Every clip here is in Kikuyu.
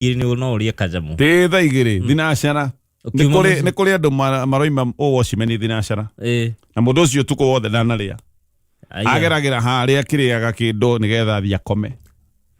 Igĩrĩ nĩ no ũrĩe kanyamũ. Tĩ thaa 2 thinacara. Nĩ Ũkiuma kũrĩ mũciĩ. nĩ kũrĩ andũ maroima ũwocimeni thinacara. Na mũndũ ũcio ũtukũ wothe ndanarĩa. Aya. Ageragĩra harĩa akĩrĩaga kĩndũ nĩgetha athiĩ akome.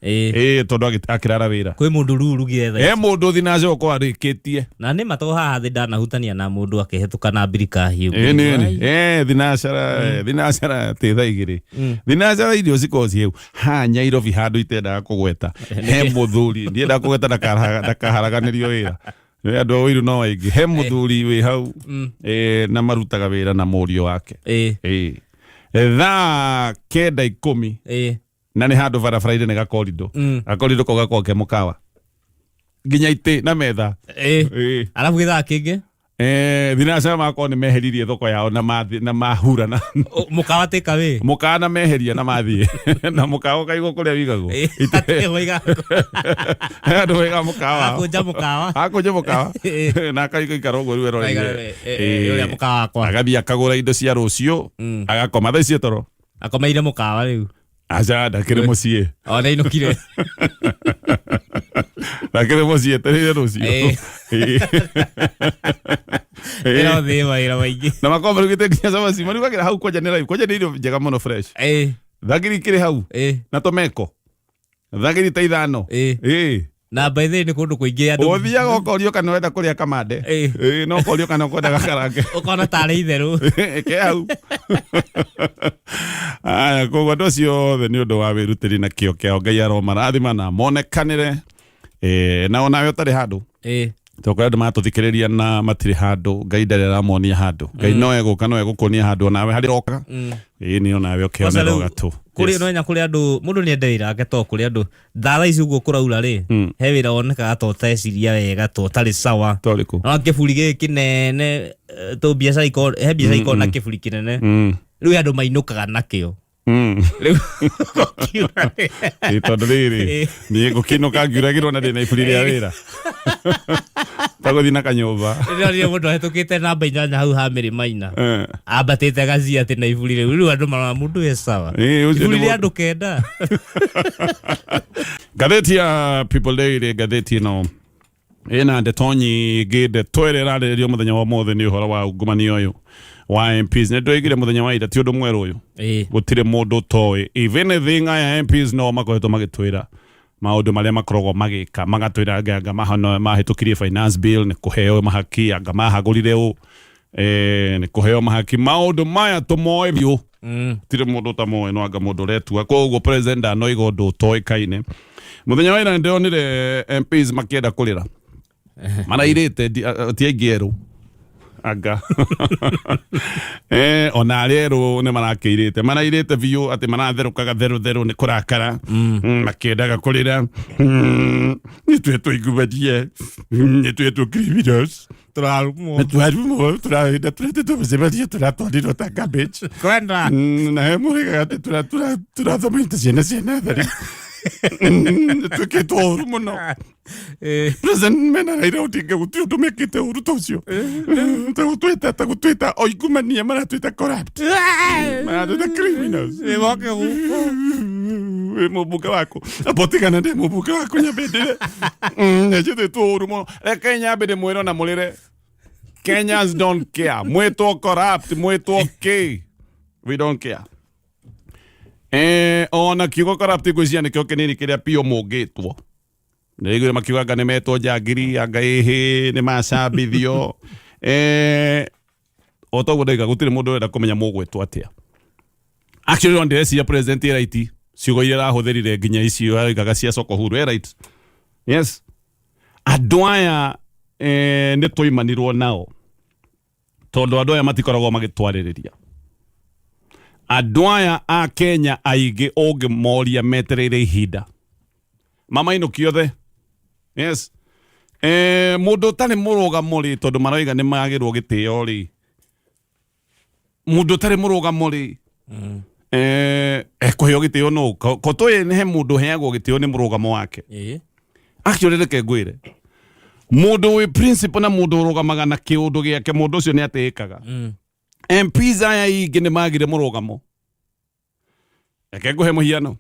Ĩĩ tondũ akĩrara wĩra. Kwĩ mũndũ rĩu ũrugire thaa He ici. mũndũ thinacara ũkorwo arĩkĩtie. Na nĩ ma to haha thĩ ndanahutania na mũndũ akĩhetũka na mbirika hiũ. Ĩĩ nĩ nĩ. Eh thinacara thinacara tĩ thaa 2. Thinacara irio cikoragwo ciĩ hau. Ha Nyairobi handũ itendaga kũgweta. He mũthuri ndiendaga kũgweta ndakaharaganĩrio wĩra. Nĩ andũ a ũiru no aingĩ. He mũthuri wĩ hau na marutaga wĩra na mũriũ wake. Thaa 9:10 na nĩ handũ barabara-inĩ nĩ gakorindo. Gakorindo kau gakoragwo ke mũkawa. Nginya itĩ na metha. Arabu gĩthaa kĩngĩ? Thinacara magakorwo nĩ meheririe thoko yao na na mahurana. Mũkawa take away. Mũkawa na meheria na mathiĩ. Na mũkawa ũkaigwo kũrĩa wĩigagwo. Atĩ wĩigagwo. Andũ maigaga mũkawa wao. Akũnja mũkawa. Akũnja mũkawa. Na akaikara ũguo rĩu eroreire. Akaikara, ũrĩa mũkawa wakwa. Agathiĩ akagũra indo cia rũciũ. Agakoma thaa ici toro. Akomeire mũkawa rĩu. Aca ndakĩrĩ mũciĩ. O nĩainũkire. Ndakĩrĩ mũciĩ etereire rũciũ. Ĩro thĩ mawĩra maingĩ. Na makorwo marugĩte nginya cabaci marugagĩra hau kwanja nĩ live. Kwanja nĩ irio njega mũno fresh. Thagiri ikĩrĩ hau. Na tũmeko. Thagiri ta 5. Na by the way nĩ kũndũ kũingĩ andũ. Ũthiaga ũkorio kana ũrenda kũrĩa kamande. No ũkorio kana ũkwenda gakarange. Ũkona tarĩ itherũ. Ke hau. Aya, koguo andũ acio othe nĩ ũndũ wa wĩrutĩri na kĩo kĩao Ngai aromarathima na monekanĩre. Na onawe ũtarĩ handũ. Tondũ kũrĩ andũ maratũthikĩrĩria na matirĩ handũ, Ngai ndarĩ aramonia handũ. Ngai no egũka no egũkuonia handũ onawe harĩa ũroka. Ĩĩ nĩ onawe Kwanza ũkĩonera rĩu, ũgatũ. Kũrĩ no nya kũrĩ andũ mũndũ nĩ ende wĩra wake to kũrĩ andũ thaa ici ũguo kũraura rĩ he wĩra wonekaga to ũteciria wega to ũtarĩ sawa. Torĩkũ? No kĩburi gĩkĩ kĩnene to biacara ikoragwo he biacara ikoragwo na kĩburi kĩnene. Rĩu he andũ mainũkaga nakĩo. Rĩu gũkiura rĩ. Ĩ, tondũ rĩrĩ niĩ ngũkĩinũka ngiuragĩrwo na ndĩna iburi rĩa wĩra tagũthiĩ na kanyũmba. Rĩrĩa mũndũ ahĩtũkĩte namba 8 hau ha Mĩrĩmaina. Ambatĩte gacia atĩ na iburi rĩu rĩu andũ marona mũndũ e sawa. Ũcio Iburi nĩ rĩa andũ 9. Ngathĩti ya People Daily, ngathĩti ĩno ĩna ndeto nyingĩ. Ndeto ĩrĩa ĩrarĩrĩrio mũthenya wa ũmũthĩ nĩ ũhoro wa ungumania ũyũ wa MPs. Nĩ ndoigire mũthenya wa ira ti ũndũ mwerũ ũyũ. Gũtirĩ mũndũ ũtoĩ. If anything aya MPs no makoretwo magĩtwĩra maũndũ marĩa makoragwo magĩka, magatwĩra anga anga mahĩtũkirie finance bill nĩ kũheo mahaki, anga mahagũrire ũ nĩ kũheo mahaki. Maũndũ maya tũmoĩ biũ. Tirĩ mũndũ ũtamoĩ, no anga mũndũ ũretua. Koguo president ndanoiga ũndũ ũtoĩkaine. Mũthenya wa ira nĩndĩronire MPs makĩenda kũrĩra. Marairĩte ti aingĩ erũ. Anga. Ona arĩa erũ nĩ marakĩirĩte. Marairĩte biũ atĩ maratherũkaga therũ therũ nĩ kũrakara. Makĩendaga kũrĩra. Nĩ twetwo igubatie. Nĩ twetwo criminals. Tũrarumwo. Nĩ twarumwo, tũrahinda tũretĩtwo mĩcemanio tũratwarirwo ta garbage. Kwenda. Na he mũrĩgaga atĩ tũrathomete ciana cia natharĩ. Nĩ twĩkĩtwo ũru mũno. President mena Raila Odinga gũtirĩ ũndũ mekĩte ũru ta ũcio. Ta gũtwĩta oikumania maratwĩta corrupt. Maratwĩta criminals. Moke gũkũ. Wĩ mũmbunge waku. Amba ũtigane ndĩ mũmbunge waku nyambe ndĩre. Njĩtĩtwo ũru mũno. Reke nyambe ndĩmwĩre ona mũrĩre. Kenyans don't care. Mwĩtwo corrupt, mwĩtwo kĩ. We don't care. Ona kiugo corrupt ngwĩciria nĩkĩo kĩnini kĩrĩa biũ mũngĩtwo. Nĩraiguire makiuga anga nĩmetwo njangiri, anga ĩhĩ, nĩmacambithio. O toguo ndaiga gũtirĩ mũndũ ũrenda kũmenya mũgwĩtwo atĩa. Actually no ndĩreciria president e right. Ciugo iria arahũthĩrire nginya icio aroigaga cia soko huru e right. Yes. Andũ aya nĩ tũimanirwo nao. Tondũ andũ aya matikoragwo magĩtwarĩrĩria. Andũ aya a Kenya aingĩ ũngĩmoria metereire ihinda. Mamainũkio othe. Yes. Mũndũ ũtarĩ mũrũgamo rĩ, tondũ maroiga nĩ magĩrwo gĩtĩo rĩ. Mũndũ ũtarĩ mũrũgamo rĩ, ekũheo gĩtĩo nũ? Ko tũĩ nĩ he mũndũ ũheagwo gĩtĩo nĩ mũrũgamo wake. Actually reke ngwĩre. Mũndũ wĩ principle na mũndũ ũrũgamaga na kĩũndũ gĩake, mũndũ ũcio nĩ atĩĩkaga. MPs aya aingĩ nĩ magire mũrũgamo. Reke ngũhe mũhiano.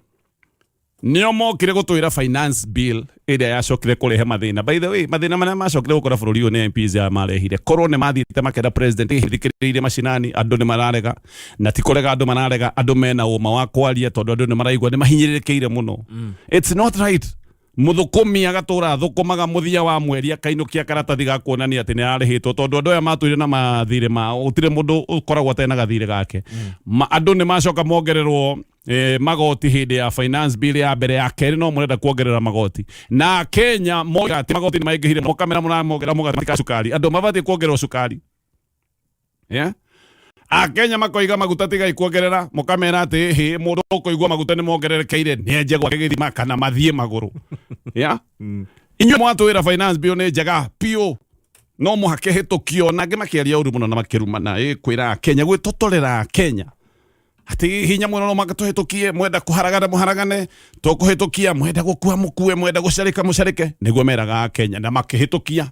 Nĩo mokire gũtwĩra finance bill ĩrĩa yacokire kũrehe mathĩna. By the way, mathĩna marĩa macokire gũkora bũrũri ũyũ nĩ MPs aya marehire. Korwo nĩ mathiĩte makera president thikĩrĩirie macinani, andũ nĩ mararega, na ti kũrega andũ mararega, andũ mena ũma wa kwaria tondũ andũ nĩ maraigua nĩ mahinyĩrĩrĩkĩire mũno. It's not right. Mũthũkũmi agatũra athũkũmaga mũthia wa mweri akainũkia karatathi ga kuonania atĩ nĩ ararĩhĩtwo tondũ andũ aya matũire na mathirĩ mao, gũtirĩ mũndũ ũkoragwo atarĩ na gathirĩ gake. Andũ nĩ macoka mongererwo magoti hĩndĩ ya finance bill ya mbere, ya kerĩ no mũrenda kuongerera magoti, na Kenya moiga atĩ magoti nĩ maingĩhire, mũkamera mũramongerera mũgatika cukari, andũ mabatiĩ kuongererwo cukari, yeah? Akenya makoiga maguta tigai kuongerera, mũkamera atĩ hĩ mũndũ ũkũigua maguta nĩ mongererekeire nĩ enje gwake gĩthima kana mathiĩ magũrũ, yeah? Inyuĩ mwatwĩra finance bill nĩ njega biũ, no mũhaka ĩhĩtũkio, na angĩ makĩaria ũru mũno na makĩrumana, kwĩra Kenya gwĩtotorera Kenya atĩ hinya mũno no mũhaka tũhĩtũkie, mwenda kũharagana mũharagane, tũkũhĩtũkia, mwenda gũkua mũkue, mwenda gũcarĩka mũcarĩke, nĩguo meraga Kenya na makĩhĩtũkia.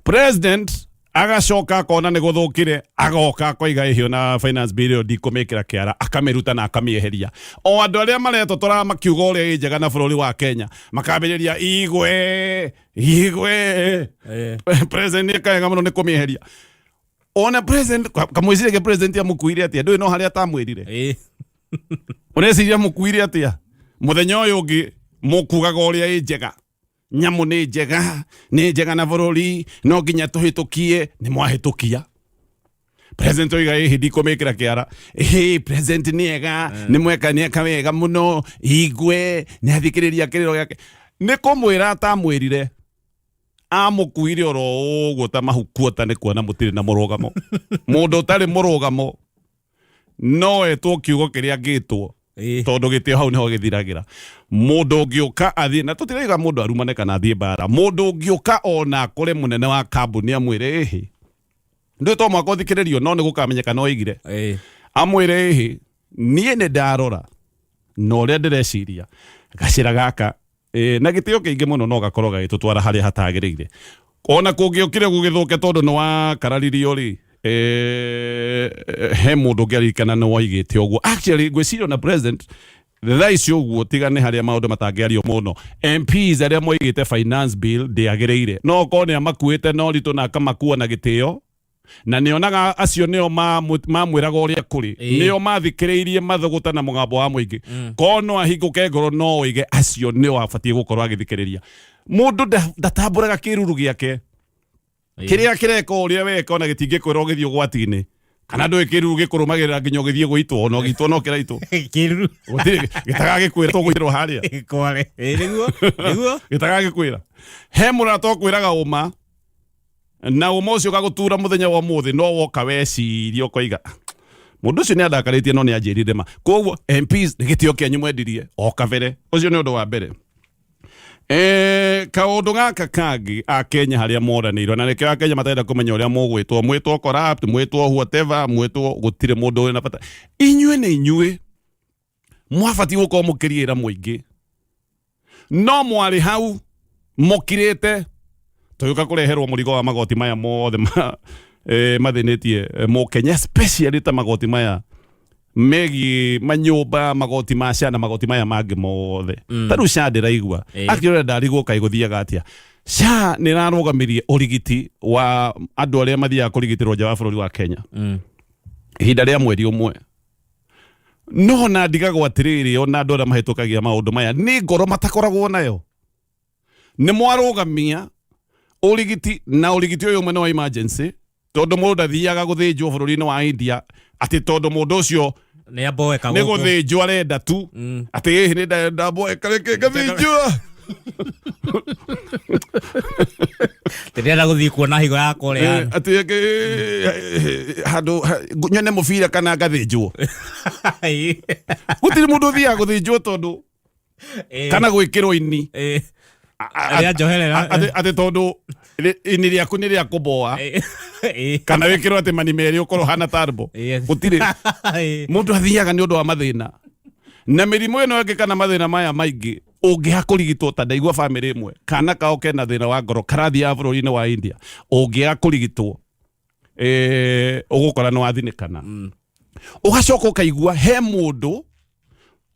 President agacoka akona nĩ gũthũkire, agoka akoiga ĩhĩ na finance bill ĩyo ndikũmĩkĩra kĩara, akamĩruta na akamĩeheria. O andũ arĩa maretotora makiuga ũrĩa ĩ njega na bũrũri wa Kenya makambĩrĩria igwe igwe, president nĩ ekaga mũno nĩ kũmĩeheria. Ona president kamwĩciragia president amũkuire atĩa? Ndũĩ no harĩa atamwĩrire. Ũreciria mũkuire atĩa? Mũthenya ũyũ ũngĩ mũkugaga ũrĩa ĩ njega, nyamũ nĩ njega, nĩ njega na bũrũri no nginya tũhĩtũkie, nĩ mwahĩtũkia. President oiga ĩhĩ ndikũmĩkĩra kĩara, ĩhĩ president nĩ ega, nĩ mweka, nĩ eka wega mũno, igwe nĩ athikĩrĩria kĩrĩro gĩake, nĩ kũmwĩra atamwĩrire, amũkuire oro ũguo ta mahukuota nĩ kuona mũtirĩ na mũrũgamo. Mũndũ ũtarĩ mũrũgamo no etwo kiugo kĩrĩa angĩtwo, tondũ gĩtĩo hau nĩho gĩthiragĩra. Mũndũ ũngĩũka athiĩ na tũtiraiga mũndũ arumane kana athiĩ mbara, mũndũ ũngĩũka ona akore mũnene wa kambuni amwĩre ĩhĩ ndũĩ to mwaka ũthikĩrĩrio, no nĩ gũkamenyeka no oigire, amwĩre ĩhĩ niĩ nĩ ndarora na ũrĩa ndĩreciria gacĩra gaka na gĩtĩo kĩingĩ mũno no gakorwo gagĩtũtwara harĩa hatagĩrĩire, ona kũngĩokire gũgĩthũke tondũ nĩ wakararirio rĩ, he mũndũ ũngĩaririkana nĩ woigĩte ũguo. Actually ngwĩciria ona president thaa ici ũguo, tiga nĩ harĩa maũndũ matangĩario mũno, MPs arĩa moigĩte finance bill ndĩagĩrĩire, no okorwo nĩ amakuĩte na ũritũ na akamakua na gĩtĩo, na nĩonaga acio nĩo mamwĩraga ũrĩa kũrĩ, nĩo mathikĩrĩirie mathũgũta na mũgambo wa mũingĩ, korwo no ahingũke ngoro no oige acio nĩo abatiĩ gũkorwo agĩthikĩrĩria. Mũndũ ndatambũraga kĩruru gĩake kĩrĩa kĩreka ũrĩa weka, ona gĩtingĩkwĩra ũgĩthiĩ ũgwati-inĩ, kana ndũĩ kĩruru gĩkũrũmagĩrĩra nginya ũgĩthiĩ gũitwo, ona ũgĩitwo no kĩraitwo. Kĩruru. Gũtirĩ gĩtagagĩkwĩra tũgũitĩrwo harĩa. Kware. Nĩguo nĩguo. Gĩtagagĩkwĩra he mũrata ũkwĩraga ũma, na ũma ũcio ũgagũtura mũthenya wa ũmũthĩ, no woka weciria ũkoiga mũndũ ũcio nĩ andakarĩtie no nĩ anjĩrire ma. Koguo MPs nĩ gĩtĩo kĩanyu mwendirie o kabere. Ũcio nĩ ũndũ wa mbere. Kaũndũ gaka kangĩ, Akenya harĩa moranĩirwo, na nĩkĩo Akenya matarenda kũmenya ũrĩa mũgwĩtwo, mwĩtwo corrupt, mwĩtwo whatever, mwĩtwo, gũtirĩ mũndũ wĩna bata. Inyuĩ nĩ inyuĩ mwabatiĩ gũkorwo mũkĩriĩra mũingĩ, no mwarĩ hau mũkirĩte tũgĩũka kũreherwo mũrigo wa magoti maya mothe mathĩnĩtie mũkenya, especially ta magoti maya megiĩ manyũmba, magoti ma SHA na magoti maya mangĩ mothe. Ta rĩu SHA ndĩraigua akĩrora ndarigwo kaĩ gũthiaga atĩa. SHA nĩ ĩrarũgamirie ũrigiti wa andũ arĩa mathiaga kũrigitĩrwo nja wa bũrũri wa Kenya ihinda rĩa mweri ũmwe, no na ndigagwo atĩrĩrĩ, ona andũ arĩa mahĩtũkagia maũndũ maya nĩ ngoro matakoragwo nayo. Nĩ mwarũgamia ũrigiti, na ũrigiti ũyũ ũmwe nĩ wa emergency, tondũ mũndũ ndathiaga gũthĩnjwo bũrũri-inĩ wa India atĩ tondũ mũndũ ũcio nĩ amboeka nĩ gũkũ. Gũthĩnjwo arenda tu, atĩ ĩhĩ nĩ ndamboeka reke ngathĩnjwo. Ndĩrenda gũthiĩ kuona higo yakwa ũrĩa Atĩ handũ nyone mũbira kana ngathĩnjwo. Gũtirĩ mũndũ ũthiaga gũthĩnjwo tondũ kana gwĩkĩrwo ini Arĩa njoherera. Atĩ tondũ ini rĩaku nĩ rĩa kũboa, kana wĩkĩrwo atĩ mani merĩ ũkorwo hana tarbo. Gũtirĩ. Mũndũ athiaga nĩ ũndũ wa mathĩna na mĩrimũ ĩno ĩngĩ kana mathĩna maya maingĩ ũngĩaga kũrigitwo. Ta ndaigua bamĩrĩ ĩmwe kana kao kena thĩna wa ngoro karathiaga bũrũri-inĩ wa India, ũngĩaga kũrigitwo ũgũkora nĩ wathinĩkana. Ũgacoka ũkaigua he mũndũ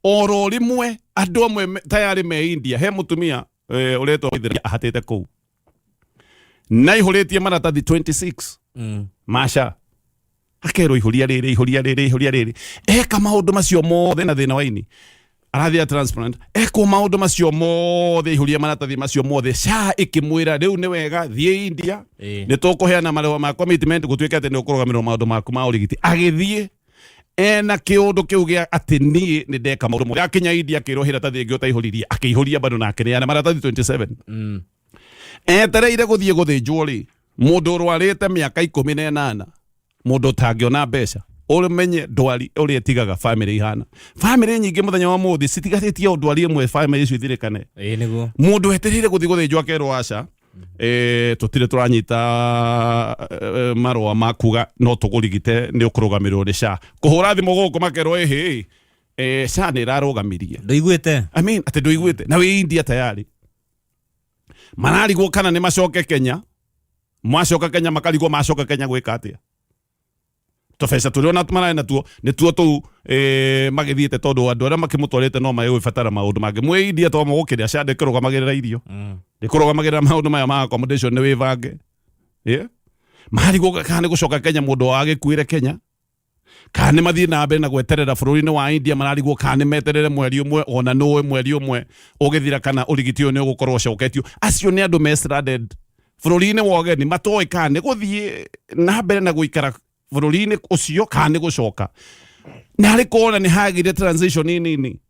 Oro rĩmwe andũ amwe tayarĩ me India, he mũtumia ũretwo Waithera ahatĩte kũu na ihũrĩtie maratathi 26 maca akerwo ihũria rĩrĩ, ihũria rĩrĩ, ihũria rĩrĩ, eka maũndũ macio mothe na thĩna wa ini, arathiĩ transplant, ekwo maũndũ macio mothe, ihũria maratathi macio mothe, SHA ĩkĩmwĩra rĩu nĩ wega, thiĩ India, nĩ tũkũheana marũa ma commitment gũtuĩke atĩ nĩ ũkũrũgamĩrĩrwo maũndũ maku ma ũrigiti. Agĩthiĩ ena kĩũndũ kĩu gĩa atĩ niĩ nĩ ndeka maũndũ mothe. Akinya India akĩrwo iratathi rĩngĩ ũtaihũririe, akĩihũria bado na akĩneana maratathi 27. Etereire gũthiĩ gũthĩnjwo rĩ, mũndũ ũrwarĩte mĩaka 18, mũndũ ũtangĩona mbeca, ũmenye ndwari ũrĩa ĩtigaga famĩlĩ ihana. Famĩlĩ nyingĩ mũthenya wa mũthĩ citigarĩtie o ndwari ĩmwe famĩlĩ icio ithirĩkane. Ĩĩ nĩguo. Mũndũ etereire gũthiĩ gũthĩnjwo akerwo aca, tũtirĩ tũranyita marũa ma kuga no tũkũrigite, nĩ ũkũrũgamĩrĩrwo nĩ SHA. Kũhũra thimũ gũkũ makerwo ĩhĩ, SHA nĩ ĩrarũgamirie. Ndũiguĩte? I mean, atĩ ndũiguĩte na wĩ India tayari. Mararigwo kana nĩ macoke Kenya, macoka Kenya makarigwo macoka Kenya gwĩka atĩa. Tũbeca tũrĩa ona mararĩ natuo nĩtuo tũu magĩthiĩte, tondũ andũ arĩa makĩmũtwarĩte no magĩgũbatara maũndũ mangĩ. Mwĩ India to mũgũkĩrĩa, SHA ndĩkũrũgamagĩrĩra irio, ndĩkũrũgamagĩrĩra maũndũ maya ma accommodation, nĩ wĩbange. Yeah? Marigwo kana nĩ gũcoka Kenya mũndũ wao agĩkuĩre Kenya, kana nĩ mathiĩ na mbere na gweterera bũrũri-inĩ wa India. Mararigwo kana nĩ meterere mweri ũmwe, ona nũĩ mweri ũmwe ũgĩthira kana ũrigiti ũyũ nĩ ũgũkorwo ũcoketio. Acio nĩ andũ me stranded bũrũri-inĩ wa ũgeni, matoĩ kana nĩ gũthiĩ na mbere na gũikara bũrũri-inĩ ũcio kana nĩ gũcoka. Na harĩ kuona nĩ hagĩire transition nini,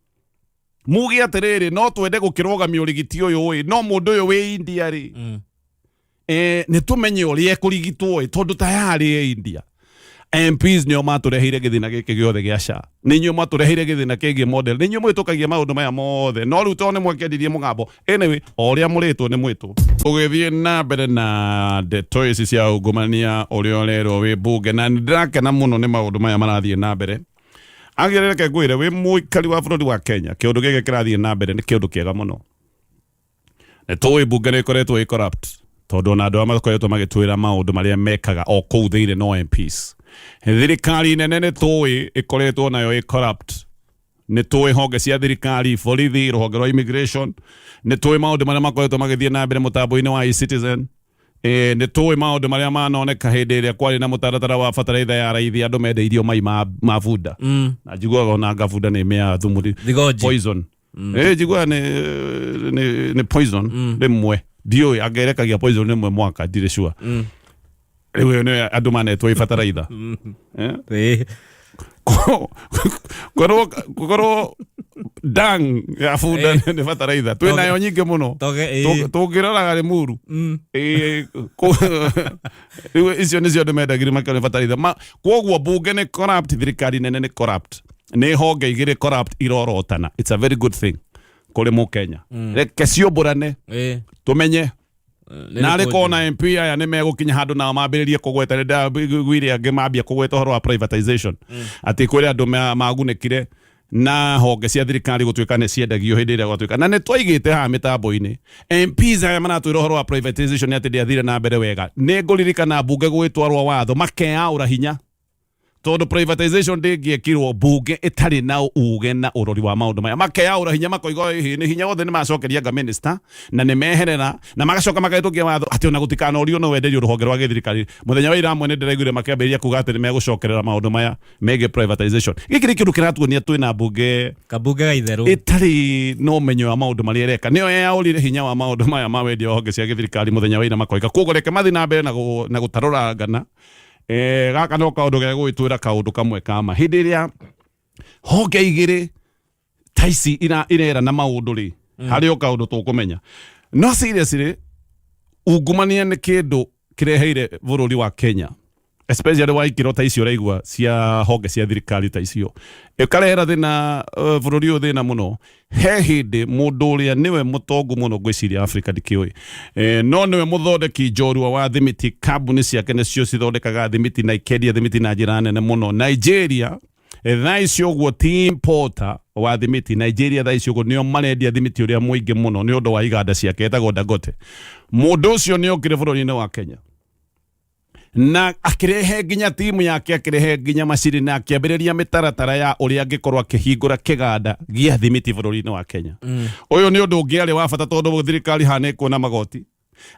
muge atĩrĩrĩ, no twende gũkĩrũgamia ũrigiti ũyũ ĩ, no mũndũ ũyũ wĩ India rĩ, nĩ tũmenye ũrĩa ekũrigitwo ĩ, tondũ tayarĩ e India. MPs nĩo matũreheire gĩthĩna gĩkĩ gĩothe gĩa SHA, nĩ inyuĩ mwatũreheire gĩthĩna kĩgiĩ model, nĩ inyuĩ mũhĩtũkagia maũndũ maya mothe, no rĩu tondũ nĩ mwakĩendirie mũgambo, anyway, o ũrĩa mũrĩtwo nĩ mwĩtwo. Ũgĩthiĩ na mbere na ndeto ici cia ungumania ũrĩa ũrerwo wĩ mbunge, na nĩ ndĩrakena mũno nĩ maũndũ maya marathiĩ na mbere. Agĩrĩ, reke ngwĩre, wĩ mũikari wa bũrũri wa Kenya, kĩũndũ gĩkĩ kĩrathiĩ na mbere nĩ kĩũndũ kĩega mũno. Nĩ tũĩ mbunge nĩ ĩkoretwo ĩ corrupt, tondũ ona andũ arĩa makoretwo magĩtwĩra maũndũ marĩa mekaga o kũu thĩinĩ no MPs. Thirikari nene nĩ tũĩ ĩkoretwo nayo ĩ corrupt. Nĩ tũĩ honge cia thirikari, borithi, rũhonge rwa immigration, nĩ tũĩ maũndũ marĩa makoretwo magĩthiĩ na mbere mũtambo-inĩ wa eCitizen. Nĩ tũĩ maũndũ marĩa manoneka hĩndĩ ĩrĩa kwarĩ na mũtaratara wa bataraitha ya raithi, andũ mendeirio mai ma bunda. Na njiguaga ona anga bunda nĩ ĩmĩaga thumu, Thigonji. poison. Njiguaga nĩ poison rĩmwe, ndiũĩ angerekagia poison rĩmwe mwaka, ndirĩ sure. Rĩu ĩyo nĩyo andũ manetwo ĩ bataraitha. Korwo dung ya bunda nĩ bataraitha, twĩ nayo nyingĩ mũno. Tũngĩroraga Limuru. Rĩu icio nĩcio andũ mendagĩrio makĩona bataraitha. Kwoguo mbunge nĩ corrupt, thirikari nene nĩ corrupt, nĩ honge igĩrĩ corrupt irorotana. It's a very good thing kũrĩ mũkenya. Reke ciũmbũrane, tũmenye narĩ kona MP aya nĩ megũkinya handũ nao mambĩrĩrie kũgweta. Nĩ ndaiguire angĩ mambia kũgweta ũhoro wa privatization, atĩ kwĩrĩ andũ magunĩkire na honge cia thirikari gũtuĩka nĩ ciendagio hĩndĩ ĩrĩa gwatuĩka, na nĩ twaigĩte haha mĩtambo-inĩ MPs aya maratwĩra ũhoro wa privatization atĩ ndĩathire na mbere wega. Nĩ ngũririkana mbunge gũgĩtwarwo watho makeaũra hinya, tondũ privatization ndĩngĩekirwo mbunge ĩtarĩ na uge na ũrori wa maũndũ maya. Makeaũra hinya, makoiga ĩhĩ nĩ hinya wothe nĩ macokeria nga minister na nĩ meherera, na magacoka makahĩtũkia watho atĩ ona gũtikanorio no wenderio rũhonge rwa gĩthirikari. Mũthenya wa ira amwe nĩ ndĩraiguire makĩambĩrĩria kuga atĩ nĩ megũcokerera maũndũ maya megiĩ privatization. Gĩkĩ nĩ kĩndũ kĩratuonia twĩna mbunge Kabunge ga itherũ ĩtarĩ na ũmenyo wa maũndũ marĩa ĩreka, nĩyo yaũrire hinya wa maũndũ maya ma wendia wa honge cia gĩthirikari mũthenya wa ira makoiga. Koguo reke mathiĩ na mbere na gũtarũrangana. Gaka no kaũndũ gegũgĩtwĩra kaũndũ kamwe kama hĩndĩ ĩrĩa honge igĩrĩ ta ici irera na maũndũ rĩ, harĩ o kaũndũ tũkũmenya. No seriously, ungumania nĩ kĩndũ kĩreheire bũrũri wa Kenya, especially wa ikĩro ta icio ũraigua cia honge cia thirikari ta icio, ĩkarehera thĩna bũrũri ũyũ thĩna mũno. He hĩndĩ mũndũ ũrĩa nĩwe mũtongu mũno ngwĩciria Africa, ndikĩũĩ, no nĩwe mũthondeki njorua wa thimiti, kambuni ciake nĩcio cithondekaga thimiti na ikendia thimiti na njĩra nene mũno Nigeria. Thaa ici ũguo ti importer wa thimiti Nigeria, thaa ici ũguo nĩo marendia thimiti ũrĩa mũingĩ mũno nĩ ũndũ wa iganda ciake, etagwo Dangote. Mũndũ ũcio nĩ okire bũrũri-inĩ wa Kenya. Na akĩrehe nginya timu yake, akĩrehe nginya macini na akĩambĩrĩria mĩtaratara ya ũrĩa angĩkorwo akĩhingũra kĩganda gĩa thimiti bũrũri-inĩ wa Kenya. Ũyũ nĩ ũndũ ũngĩ arĩ wa bata tondũ thirikari haha nĩ ĩkuona magoti,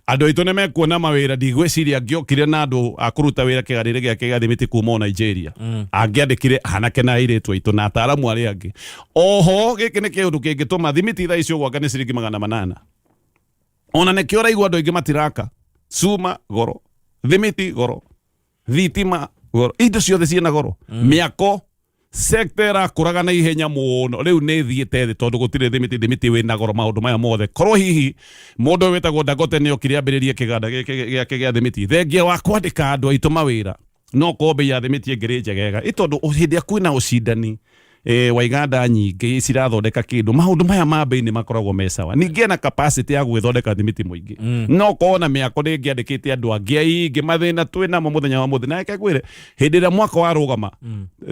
andũ aitũ nĩ mekuona mawĩra. Ndigwĩciria angĩokire na andũ a kũruta wĩra kĩganda-inĩ gĩake gĩa thimiti kuma o Nigeria, angĩandĩkire anake na airĩtu aitũ na ataaramu arĩa angĩ. Oho gĩkĩ nĩ kĩũndũ kĩngĩtũma thimiti thaa ici ũgwaka nĩ ciringi 800. Ona nĩkĩo ũraigua andũ aingĩ matiraka. Cuma goro, thimiti goro, thitima goro, indo ciothe ciĩna goro. Mĩako sector ĩrakũraga na ihenya mũno rĩu nĩ ĩthiĩte thĩ tondũ gũtirĩ thimiti, thimiti wĩna goro, maũndũ maya mothe. Korwo hihi mũndũ ũyũ wĩtagwo Dangote nĩ okire ambĩrĩrie kĩganda gĩkĩ gĩake gĩa thimiti, thengia wa kwandĩka andũ aitũ mawĩra, no korwo bei ya thimiti ĩngĩrĩ njegega, ĩ tondũ hĩndĩ ĩrĩa kwĩna ũcindani wa iganda nyingĩ cirathondeka kĩndũ, maũndũ maya ma bei nĩ makoragwo me sawa. Ningĩ ena capacity ya gwĩthondeka thimiti mũingĩ, no korwo na mĩako ndĩngĩandĩkĩte andũ angĩ aingĩ. Mathĩna twĩ namo mũthenya wa mũthĩ, na reke ngwĩre, hĩndĩ ĩrĩa mwaka warũgama,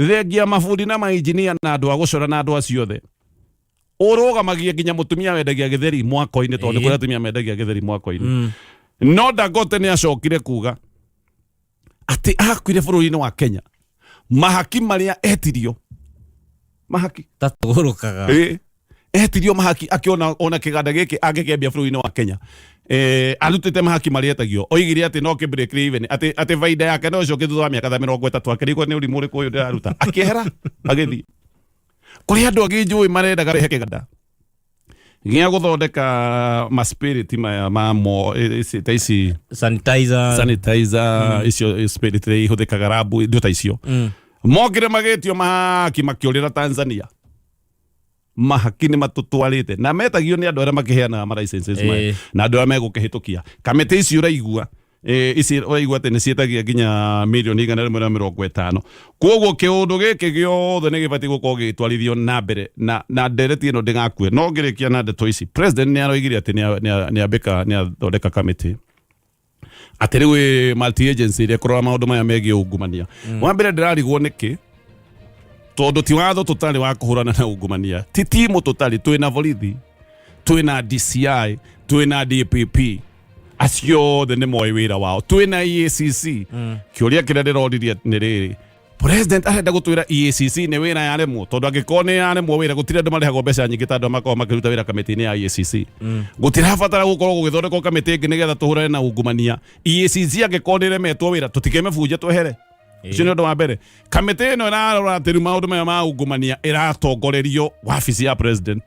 thengia mabundi na mainjinia na andũ a gũcora na andũ acio othe ũrũgamagia nginya mũtumia wendagia gĩtheri mwako-inĩ, tondũ nĩ kũrĩ atumia mendagia gĩtheri mwako-inĩ. No Dangote nĩ acokire kuga atĩ akuire bũrũri-inĩ wa Kenya mahaki marĩa etirio mahaki Tatũgũrũkaga. Ĩ, etirio mahaki akĩona ona kĩganda gĩkĩ angĩkĩambia bũrũri-inĩ wa Kenya, arutĩte mahaki marĩa etagio, oigire atĩ no kĩ break even, atĩ baida yake no ĩcoke thutha wa mĩaka ta 30. Akĩrigwo nĩ ũrimũ ũrĩkũ ũyũ ndĩraruta, akĩehera agĩthiĩ. Kũrĩ andũ angĩ njũĩ marendaga rehe kĩganda gĩa gũthondeka maspiriti maya ma mo ta ici sanitizer, sanitizer icio, spirit iria ihũthĩkaga rabu, indo ta icio. Mokire magĩtio mahaki makĩũrĩra Tanzania. Mahaki nĩ matũtwarĩte na metagio nĩ andũ arĩa makĩheanaga ma licenses maya na andũ arĩa megũkĩhĩtũkia kamĩtĩ ici. Ũraigua ici ũraigua atĩ nĩ ciĩtagia nginya mirioni 150. Koguo kĩũndũ gĩkĩ gĩothe nĩ gĩbatiĩ gũkorwo gĩgĩtwarithio na mbere na ndereti ĩno ndĩgakue. No ngĩrĩkia na ndeto ici, president nĩ aroigire atĩ nĩ athondeka kamĩtĩ atĩ rĩu ĩ multi agency ĩrĩa ĩkũrora maũndũ maya megiĩ ungumania. Wa mbere ndĩrarigwo nĩkĩ, tondũ ti watho tũtarĩ wa kũhũrana na ungumania, ti timu tũtarĩ, twĩna borithi, twĩna DCI, twĩna DPP, acio othe nĩ moĩ wĩra wao, twĩna EACC. Kĩũria kĩrĩa ndĩroririe nĩ rĩrĩ, president arenda gũtwĩra EACC nĩ wĩra yaremwo? Tondũ angĩkorwo nĩ yaremwo wĩra, gũtirĩ andũ marĩhagwo mbeca nyingĩ ta andũ arĩa makoragwo makĩruta wĩra kamĩtĩ-inĩ ya EACC. Gũtirabatara gũkorwo gũgĩthondekwo kamĩtĩ ĩngĩ nĩgetha tũhũrane na ungumania. EACC angĩkorwo nĩ ĩremetwo wĩra, tũtikĩmĩbunje twehere. Ũcio nĩ ũndũ wa mbere. Kamĩtĩ ĩno ĩrarora atĩ rĩu maũndũ maya ma ungumania ĩratongorerio wabici ya president.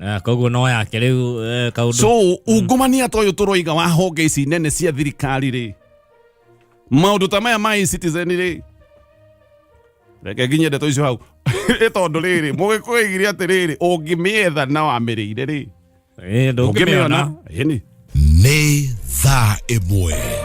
Ah, koguo no yake rĩu kaũndũ. So ungumania ta ũyũ tũroiga wa honge ici nene cia thirikari rĩ, maũndũ ta maya ma e-citizen rĩ, reke nginye ndeto icio hau. Ĩ tondũ rĩrĩ mũgĩkũyũ oigire atĩrĩrĩ, ũngĩmĩetha na wamĩrĩire rĩ, Ndũngĩmĩona. Ĩni. Nĩ thaa 1.